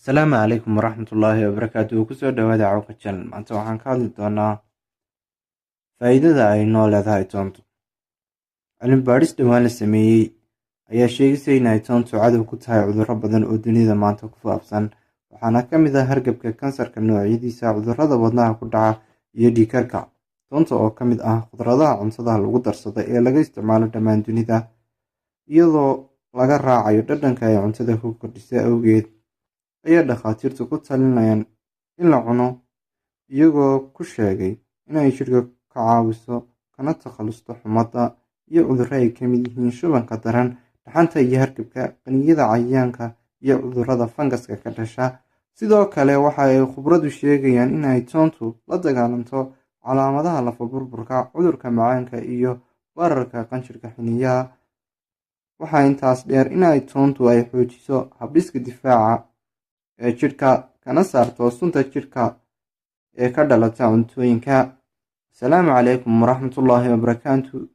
Asalaamu calaykum waraxmatullaahi wabarakaatuhu. Kusoo dhawaada Cawka Channel. Maanta waxaan ka hadli doonaa faa'iidada ay noo leedahay toontu. Cilmi baadhis dhowaan la sameeyey ayaa sheegaysa in ay toontu cadow ku tahay cudurro badan oo dunida maanta ku faafsan, waxaana ka mid ah hargabka, kansarka noocyadiisa, cudurrada wadnaha ku dhaca iyo dhiigkarka. Toonta oo ka mid ah khudradaha cuntada lagu darsado ee laga isticmaalo dhammaan dunida, iyadoo laga raacayo dhadhanka ay cuntada ku kordhisa awgeed, ayaa dhakhaatiirtu ku talinayaan in la cuno, iyagoo ku sheegay in ay jidhka ka caawiso kana takhalusto xumadda iyo cudurro ay ka mid yihiin shubanka daran, dhaxanta iyo hargabka, qaniyada cayayaanka iyo cudurrada fangaska ka dhasha. Sidoo kale waxa ay khubradu sheegayaan in ay toontu la dagaalanto calaamadaha lafo burburka, cudurka macaanka iyo bararka qanjirka xiniinyaha. Waxaa intaas dheer in ay toontu ay xoojiso habdhiska difaaca ee jidhka, kana saarto sunta jidhka ee ka dhalata cuntooyinka. Asalaamu calaykum waraxmatullaahi wabarakaatu.